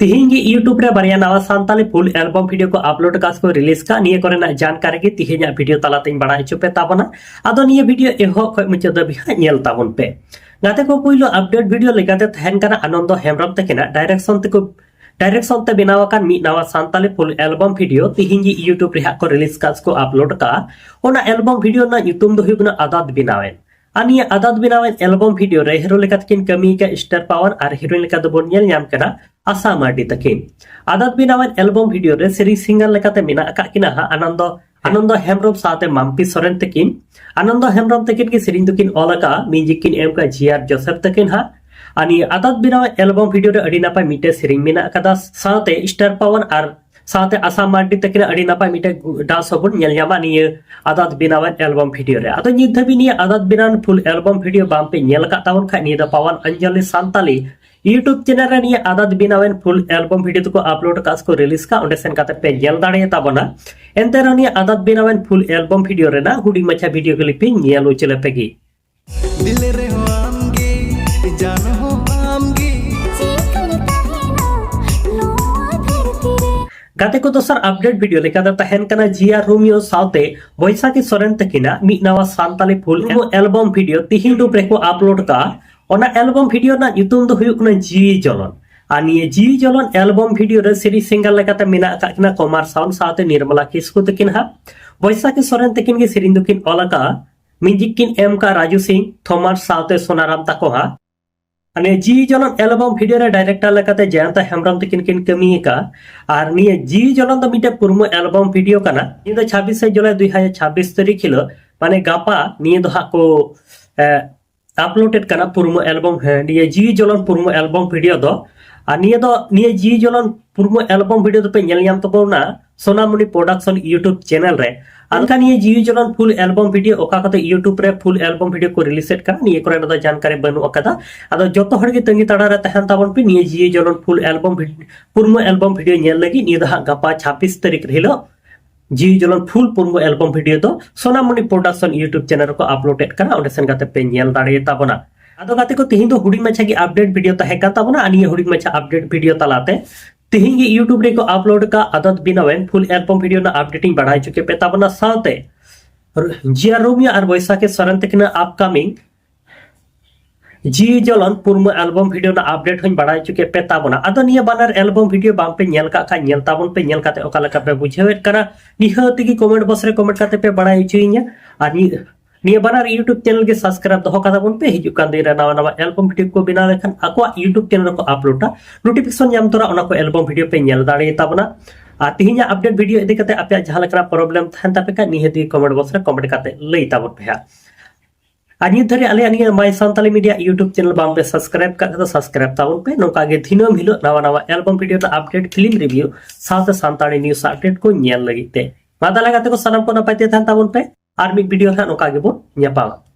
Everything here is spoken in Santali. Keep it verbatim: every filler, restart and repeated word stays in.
ᱛᱤᱦᱤᱧ ᱜᱮ YouTube ᱨᱮ ᱵᱟᱨᱭᱟ ᱱᱟᱣᱟ ᱥᱟᱱᱛᱟᱞᱤ full album video ᱠᱚ upload ᱟᱠᱟᱫ ᱥᱮᱠᱚ release ᱠᱟᱜ, ᱱᱤᱭᱟᱹ ᱠᱚᱨᱮᱱᱟᱜ ᱡᱟᱱᱠᱟᱨᱤ ᱜᱮ ᱛᱤᱦᱤᱧᱟᱜ video ᱛᱟᱞᱟᱛᱮᱧ ᱵᱟᱲᱟᱭ ᱦᱚᱪᱚ ᱯᱮ ᱛᱟᱵᱚᱱᱟ᱾ ᱟᱫᱚ ᱱᱤᱭᱟᱹ video ᱮᱦᱚᱵ ᱠᱷᱚᱱ ᱢᱩᱪᱟᱹᱫ ᱫᱷᱟᱹᱵᱤᱡ ᱦᱟᱸᱜ ᱧᱮᱞ ᱛᱟᱵᱚᱱ ᱯᱮ᱾ ᱜᱟᱛᱮ ᱠᱚ, ᱯᱩᱭᱞᱩ update video ᱞᱮᱠᱟᱛᱮ ᱛᱟᱦᱮᱱ ᱠᱟᱱᱟ ᱟᱱᱚᱱᱫᱚ ᱦᱮᱢᱵᱨᱚᱢ ᱛᱟᱹᱠᱤᱱᱟᱜ direction ᱛᱮᱠᱚ direction ᱛᱮ ᱵᱮᱱᱟᱣ ᱟᱠᱟᱱ ᱢᱤᱫ ᱱᱟᱣᱟ ᱥᱟᱱᱛᱟᱞᱤ full album video ᱛᱤᱦᱤᱧ ᱜᱮ YouTube ᱨᱮ ᱦᱟᱸᱜ ᱠᱚ release ᱠᱟᱜ ᱥᱮᱠᱚ upload ᱠᱟᱜᱼᱟ᱾ ᱚᱱᱟ album video ᱨᱮᱱᱟᱜ ᱧᱩᱛᱩᱢ ᱫᱚ ᱦᱩᱭᱩᱜ ᱠᱟᱱᱟ ᱟᱫᱟᱫ ᱵᱮᱱᱟᱣᱮᱱ᱾ ᱟᱨ ᱱᱤᱭᱟᱹ ᱟᱫᱟᱫ ᱵᱮᱱᱟᱣᱮᱱ album video ᱨᱮ hero ᱞᱮᱠᱟᱛᱮᱠᱤᱱ ᱠᱟᱹᱢᱤ ᱟᱠᱟᱫ ᱥᱴᱟᱨ ᱯᱟᱣᱟᱨ ᱟᱨ heroine ᱞᱮᱠᱟ ᱫᱚᱵᱚᱱ ᱧᱮᱞ ᱧᱟᱢ ᱠᱟᱱᱟ ᱟᱥᱟ ᱢᱟᱨᱰᱤ ᱛᱟᱹᱠᱤᱱ᱾ ᱟᱫᱟᱫ ᱵᱮᱱᱟᱣᱮᱱ album video ᱨᱮ ᱥᱮᱨᱮᱧ singer ᱞᱮᱠᱟᱛᱮ ᱢᱮᱱᱟᱜ ᱟᱠᱟᱫ ᱠᱤᱱᱟ ᱦᱟᱸᱜ ᱟᱱᱚᱱᱫᱚ ᱟᱱᱚᱱᱫᱚ ᱦᱮᱢᱵᱨᱚᱢ ᱥᱟᱶᱛᱮ ᱢᱟᱢᱯᱤ ᱥᱚᱨᱮᱱ ᱛᱟᱹᱠᱤᱱ᱾ ᱟᱱᱚᱱᱫᱚ ᱦᱮᱢᱵᱨᱚᱢ ᱛᱟᱹᱠᱤᱱ ᱜᱮ ᱥᱮᱨᱮᱧ ᱫᱚᱠᱤᱱ ᱚᱞ ᱟᱠᱟᱫᱼᱟ, music ᱠᱤᱱ ᱮᱢ ᱟᱠᱟᱫ ᱡᱤ ᱟᱨ ᱡᱳᱥᱮᱯ ᱛᱟᱹᱠᱤᱱ ᱦᱟᱸᱜ᱾ ᱟᱨ ᱱᱤᱭᱟᱹ ᱟᱫᱟᱫ ᱵᱮᱱᱟᱣᱮᱱ album video ᱨᱮ ᱟᱹᱰᱤ ᱱᱟᱯᱟᱭ ᱢᱤᱫᱴᱮᱡ ᱥᱮᱨᱮᱧ ᱢᱮᱱᱟᱜ ᱟᱠᱟᱫᱟ, ᱥᱟᱶᱛᱮ ᱥᱴᱟᱨ ᱯᱟᱣᱟᱨ ᱟᱨ ᱥᱟᱶᱛᱮ ᱟᱥᱟ ᱢᱟᱨᱰᱤ ᱛᱟᱹᱠᱤᱱᱟᱜ ᱟᱹᱰᱤ ᱱᱟᱯᱟᱭ ᱢᱤᱫᱴᱮᱡ dance ᱦᱚᱸᱵᱚᱱ ᱧᱮᱞ ᱧᱟᱢᱟ ᱱᱤᱭᱟᱹ ᱟᱫᱟᱫ ᱵᱮᱱᱟᱣᱮᱱ album video ᱨᱮ᱾ ᱟᱫᱚ ᱱᱤᱛ ᱫᱷᱟᱹᱵᱤᱡ ᱱᱤᱭᱟᱹ ᱟᱫᱟᱫ ᱵᱮᱱᱟᱣᱮᱱ full album video ᱵᱟᱝ ᱯᱮ ᱧᱮᱞ ᱟᱠᱟᱫ ᱛᱟᱵᱚᱱ ᱠᱷᱟᱡ, ᱱᱤᱭᱟᱹ ᱫᱚ ᱯᱟᱣᱟᱱ ᱚᱧᱡᱚᱞᱤ ᱥᱟᱱᱛᱟᱞᱤ YouTube channel ᱨᱮ ᱱᱤᱭᱟᱹ ᱟᱫᱟᱫ ᱵᱮᱱᱟᱣᱮᱱ full album video ᱫᱚᱠᱚ upload ᱟᱠᱟᱫ ᱥᱮᱠᱚ release ᱟᱠᱟᱫ, ᱚᱸᱰᱮ ᱥᱮᱱ ᱠᱟᱛᱮ ᱯᱮ ᱧᱮᱞ ᱫᱟᱲᱮᱭᱟᱜ ᱛᱟᱵᱚᱱᱟ᱾ ᱮᱱᱛᱮ ᱨᱮᱦᱚᱸ ᱱᱤᱭᱟᱹ ᱟᱫᱟᱫ ᱵᱮᱱᱟᱣᱮᱱ full album video ᱨᱮᱱᱟᱜ ᱦᱩᱰᱤᱧ ᱢᱟᱪᱷᱟ video clip ᱤᱧ ᱧᱮᱞ ᱦᱚᱪᱚ ᱞᱮᱯᱮ ᱜᱮ᱾ ᱫᱤᱞ ᱨᱮᱦᱚᱸ ᱟᱢᱜᱮ, ᱡᱟᱱ ᱦᱚᱸ ᱟᱢᱜᱮ᱾ ᱪᱮᱫ ᱠᱟᱱ ᱛᱟᱦᱮᱱᱟ ᱱᱚᱣᱟ ᱫᱷᱟᱹᱨᱛᱤ ᱨᱮ? ᱜᱟᱛᱮ ᱠᱚ, ᱫᱚᱥᱟᱨ update video ᱞᱮᱠᱟᱛᱮ ᱛᱟᱦᱮᱱ ᱠᱟᱱᱟ ᱡᱤ ᱟᱨ ᱨᱳᱢᱤᱭᱳ ᱥᱟᱶᱛᱮ ᱵᱳᱭᱥᱟᱠᱷᱤ ᱥᱚᱨᱮᱱ ᱛᱟᱹᱠᱤᱱᱟᱜ ᱢᱤᱫ ᱱᱟᱣᱟ ᱥᱟᱱᱛᱟᱞᱤ full album video ᱛᱤᱦᱤᱧ YouTube ᱨᱮᱠᱚ upload ᱠᱟᱜᱼᱟ᱾ ᱚᱱᱟ album video ᱨᱮᱱᱟᱜ ᱧᱩᱛᱩᱢ ᱫᱚ ᱦᱩᱭᱩᱜ ᱠᱟᱱᱟ ᱡᱤᱣᱤ ᱡᱚᱞᱚᱱ᱾ ᱟᱨ ᱱᱤᱭᱟᱹ ᱡᱤᱣᱤ ᱡᱚᱞᱚᱱ album video ᱨᱮ ᱥᱮᱨᱮᱧ singer ᱞᱮᱠᱟᱛᱮ ᱢᱮᱱᱟᱜ ᱟᱠᱟᱫ ᱠᱤᱱᱟ ᱠᱚᱢᱟᱨ ᱥᱟᱣᱩᱱᱰ ᱥᱟᱶᱛᱮ ᱱᱤᱨᱢᱚᱞᱟ ᱠᱤᱥᱠᱩ ᱛᱟᱹᱠᱤᱱ ᱦᱟᱸᱜ᱾ ᱵᱳᱭᱥᱟᱠᱷᱤ ᱥᱚᱨᱮᱱ ᱛᱟᱹᱠᱤᱱ ᱜᱮ ᱥᱮᱨᱮᱧ ᱫᱚᱠᱤᱱ ᱚᱞ ᱟᱠᱟᱫᱼᱟ᱾ Music ᱠᱤᱱ ᱮᱢ ᱠᱟᱜ ᱨᱟᱡᱩ ᱥᱤᱝ ᱛᱷᱚᱢᱟᱥ ᱥᱟᱶᱛᱮ ᱥᱳᱱᱟᱨᱟᱢ ᱛᱟᱠᱚ ᱦᱟᱸᱜ᱾ ᱟᱨ ᱱᱤᱭᱟᱹ ᱡᱤᱣᱤ ᱡᱚᱞᱚᱱ album video ᱨᱮ director ᱞᱮᱠᱟᱛᱮ ᱡᱚᱭᱚᱱᱛᱟ ᱦᱮᱢᱵᱨᱚᱢ ᱛᱟᱹᱠᱤᱱ ᱠᱤᱱ ᱠᱟᱹᱢᱤ ᱟᱠᱟᱫᱼᱟ᱾ ᱟᱨ ᱱᱤᱭᱟᱹ ᱡᱤᱣᱤ ᱡᱚᱞᱚᱱ ᱫᱚ ᱢᱤᱫᱴᱮᱱ ᱯᱩᱨᱢᱩ album video ᱠᱟᱱᱟ᱾ ᱱᱤᱭᱟᱹ ᱫᱚ ᱪᱷᱟᱵᱵᱤᱥᱮ ᱡᱩᱞᱟᱭ ᱫᱩ ᱦᱟᱡᱟᱨ ᱪᱷᱟᱵᱵᱤᱥ ᱛᱟᱹᱨᱤᱠᱷ ᱦᱤᱞᱳᱜ, ᱢᱟᱱᱮ ᱜᱟᱯᱟ, ᱱᱤᱭᱟᱹ ᱫᱚ ᱦᱟᱸᱜ ᱠᱚ, ᱮ, uploaded ᱠᱟᱱᱟ ᱯᱩᱨᱢᱩ album, ᱦᱮᱸ, ᱱᱤᱭᱟᱹ ᱡᱤᱣᱤ ᱡᱚᱞᱚᱱ ᱯᱩᱨᱢᱩ album video ᱫᱚ᱾ ᱟᱨ ᱱᱤᱭᱟᱹ ᱫᱚ, ᱱᱤᱭᱟᱹ ᱡᱤᱣᱤ ᱡᱚᱞᱚᱱ ᱯᱩᱨᱢᱩ album video ᱫᱚᱯᱮ ᱧᱮᱞ ᱧᱟᱢ ᱛᱟᱵᱚᱱᱟ ᱥᱳᱱᱟᱢᱩᱱᱤ Production YouTube channel ᱨᱮ᱾ ᱟᱨ ᱮᱱᱠᱷᱟᱱ ᱱᱤᱭᱟᱹ ᱡᱤᱣᱤ ᱡᱚᱞᱚᱱ full album video ᱚᱠᱟ ᱠᱟᱛᱮ YouTube ᱨᱮ full album video ᱠᱚ release ᱮᱫ ᱠᱟᱱᱟ, ᱱᱤᱭᱟᱹ ᱠᱚᱨᱮ ᱫᱚ ᱡᱟᱱᱠᱟᱨᱤ ᱵᱟᱹᱱᱩᱜ ᱟᱠᱟᱫᱟ᱾ ᱟᱫᱚ ᱡᱚᱛᱚ ᱦᱚᱲ ᱜᱮ ᱛᱟᱺᱜᱤ ᱛᱟᱲᱟ ᱨᱮ ᱛᱟᱦᱮᱱ ᱛᱟᱵᱚᱱ ᱯᱮ ᱱᱤᱭᱟᱹ ᱡᱤᱣᱤ ᱡᱚᱞᱚᱱ full album vid-, ᱯᱩᱨᱢᱩ album video ᱧᱮᱞ ᱞᱟᱹᱜᱤᱫ᱾ ᱱᱤᱭᱟᱹ ᱫᱚ ᱦᱟᱸᱜ ᱜᱟᱯᱟ ᱪᱷᱟᱵᱵᱤᱥ ᱛᱟᱹᱨᱤᱠᱷ ᱦᱤᱞᱳᱜ ᱡᱤᱣᱤ ᱡᱚᱞᱚᱱ full ᱯᱩᱨᱢᱩ album video ᱫᱚ ᱥᱳᱱᱟᱢᱩᱱᱤ Production YouTube channel ᱨᱮᱠᱚ upload ᱮᱫ ᱠᱟᱱᱟ, ᱚᱸᱰᱮ ᱥᱮᱱ ᱠᱟᱛᱮ ᱯᱮ ᱧᱮᱞ ᱫᱟᱲᱮᱭᱟᱜ ᱛᱟᱵᱚᱱᱟ᱾ ᱟᱫᱚ ᱜᱟᱛᱮ ᱠᱚ, ᱛᱤᱦᱤᱧ ᱫᱚ ᱦᱩᱰᱤᱧ ᱢᱟᱪᱷᱟ ᱜᱮ ᱟᱯᱰᱮᱴ ᱵᱷᱤᱰᱤᱭᱳ ᱛᱟᱦᱮᱸ ᱠᱟᱱ ᱛᱟᱵᱚᱱᱟ᱾ ᱟᱨ ᱱᱤᱭᱟᱹ ᱦᱩᱰᱤᱧ ᱢᱟᱪᱷᱟ ᱟᱯᱰᱮᱴ ᱵᱷᱤᱰᱤᱭᱳ ᱛᱟᱞᱟᱛᱮ ᱛᱤᱦᱤᱧ ᱜᱮ YouTube ᱨᱮᱠᱚ ᱟᱯᱞᱳᱰ ᱟᱠᱟᱫ ᱟᱫᱟᱛ ᱵᱤᱱᱟᱣᱮᱱ ᱯᱷᱩᱞ ᱮᱞᱵᱚᱢ ᱵᱷᱤᱰᱤᱭᱳ ᱨᱮᱱᱟᱜ ᱟᱯᱰᱮᱴ ᱤᱧ ᱵᱟᱲᱟᱭ ᱦᱚᱪᱚ ᱠᱮᱫ ᱯᱮ ᱛᱟᱵᱚᱱᱟ᱾ ᱥᱟᱶᱛᱮ ᱡᱤᱭᱟ ᱨᱳᱢᱤᱭᱳ ᱟᱨ ᱵᱳᱭᱥᱟᱠᱷᱤ ᱥᱚᱨᱮᱱ ᱛᱟᱹᱠᱤᱱᱟᱜ ᱟᱯᱠᱟᱢᱤᱝ ᱡᱤᱣᱤ ᱡᱚᱞᱚᱱ ᱯᱩᱨᱢᱟᱹ ᱮᱞᱵᱚᱢ ᱵᱷᱤᱰᱤᱭᱳ ᱨᱮᱱᱟᱜ ᱟᱯᱰᱮᱴ ᱦᱚᱸᱧ ᱵᱟᱲᱟᱭ ᱦᱚᱪᱚ ᱠᱮᱫ ᱯᱮ ᱛᱟᱵᱚᱱᱟ᱾ ᱟᱫᱚ ᱱᱤᱭᱟᱹ ᱵᱟᱱᱟᱨ ᱮᱞᱵᱚᱢ ᱵᱷᱤᱰᱤᱭᱳ ᱵᱟᱝ ᱯᱮ ᱧᱮᱞ ᱠᱟᱜ ᱠᱷᱟᱱ, ᱧᱮᱞ ᱛᱟᱵᱚᱱ ᱯᱮ᱾ ᱧᱮᱞ ᱠᱟᱛᱮ ᱚᱠᱟ ᱞᱮᱠᱟ ᱯᱮ ᱵᱩᱡᱷᱟᱹᱣᱮᱫ ᱠᱟᱱᱟ, ᱱᱤᱦᱟᱹᱛ ᱜᱮ ᱠᱚᱢᱮᱱᱴ ᱵᱚᱠᱥ ᱨᱮ ᱠᱚᱢᱮᱱᱴ ᱠᱟᱛᱮ ᱯᱮ ᱵᱟᱲᱟᱭ ᱦᱚᱪᱚᱭᱤᱧᱟ᱾ ᱟᱨ ᱱᱤᱭᱟᱹ ᱱᱤᱭᱟᱹ ᱵᱟᱱᱟᱨ YouTube ᱪᱮᱱᱮᱞ ᱜᱮ ᱥᱟᱵᱥᱠᱨᱟᱭᱤᱵ ᱫᱚᱦᱚ ᱠᱟᱫᱟ ᱵᱚᱱ ᱯᱮ᱾ ᱦᱤᱡᱩᱜ ᱠᱟᱱ ᱫᱤᱱ ᱨᱮ ᱱᱟᱣᱟ ᱱᱟᱣᱟ ᱮᱞᱵᱚᱢ ᱵᱷᱤᱰᱤᱭᱳ ᱠᱚ ᱵᱮᱱᱟᱣ ᱞᱮᱠᱷᱟᱱ ᱟᱠᱚᱣᱟᱜ YouTube ᱪᱮᱱᱮᱞ ᱨᱮᱠᱚ ᱟᱯᱞᱳᱰᱟ, ᱱᱳᱴᱤᱯᱷᱤᱠᱮᱥᱚᱱ ᱧᱟᱢ ᱛᱚᱨᱟ ᱚᱱᱟ ᱠᱚ ᱮᱞᱵᱚᱢ ᱵᱷᱤᱰᱤᱭᱳ ᱯᱮ ᱧᱮᱞ ᱫᱟᱲᱮᱭᱟᱛᱟ ᱵᱚᱱᱟ᱾ ᱟᱨ ᱛᱤᱦᱤᱧᱟᱜ ᱟᱯᱰᱮᱴ ᱵᱷᱤᱰᱤᱭᱳ ᱤᱫᱤ ᱠᱟᱛᱮ ᱟᱯᱮᱭᱟᱜ ᱡᱟᱦᱟᱸ ᱞᱮᱠᱟᱱᱟᱜ ᱯᱨᱚᱵᱞᱮᱢ ᱛᱟᱦᱮᱱ ᱛᱟᱯᱮ ᱠᱷᱟᱱ, ᱱᱤᱦᱟᱹᱛ ᱜᱮ ᱠᱚᱢᱮᱱᱴ ᱵᱚᱠᱥ ᱨᱮ ᱠᱚᱢᱮᱱᱴ ᱠᱟᱛᱮ ᱞᱟᱹᱭ ᱛᱟᱵᱚᱱ ᱯᱮ ᱦᱟᱸᱜ᱾ ᱟᱨ ᱱᱤᱛ ᱫᱷᱟᱹᱨᱤᱡ ᱟᱞᱮᱭᱟᱜ ᱱᱤᱭᱟᱹ My Santali Media YouTube channel ᱵᱟᱝ ᱯᱮ ᱥᱟᱵᱥᱠᱨᱟᱭᱤᱵ ᱠᱟᱜ ᱠᱷᱟᱱ ᱫᱚ ᱥᱟᱵᱥᱠᱨᱟᱭᱤᱵ ᱛᱟᱵᱚᱱ ᱯᱮ᱾ ᱱᱚᱝᱠᱟ ᱜᱮ ᱫᱤᱱᱟᱹᱢ ᱦᱤᱞᱳᱜ ᱱᱟᱣᱟ ᱱᱟᱣᱟ ᱮᱞᱵᱚᱢ ᱵᱷᱤᱰᱤᱭᱳ ᱨᱮᱱᱟᱜ ᱟᱯᱰᱮᱴ, ᱯᱷᱤᱞᱢ ᱨᱤᱵᱷᱤᱭᱩ ᱥᱟᱶᱛᱮ ᱥᱟᱱᱛᱟᱲᱤ ᱱᱤᱭᱩᱡ ᱟᱯᱰᱮᱴ ᱠᱚ ᱧᱮᱞ ᱞᱟᱹᱜᱤᱫ ᱛᱮ᱾ ᱢᱟ ᱛᱟᱦᱞᱮ ᱜᱟᱛᱮ ᱠᱚ, ᱥᱟᱱᱟᱢ ᱠᱚ ᱱᱟᱯᱟᱭ ᱛᱮ ᱛᱟᱦᱮᱱ ᱛᱟᱵᱚᱱ ᱯᱮ᱾ ᱟᱨ ᱢᱤᱫ ᱵᱷᱤᱰᱤᱭᱳ ᱨᱮ ᱦᱟᱸᱜ ᱱᱚᱝᱠᱟ ᱜᱮᱵᱚᱱ ᱧᱟᱯᱟᱢᱟ᱾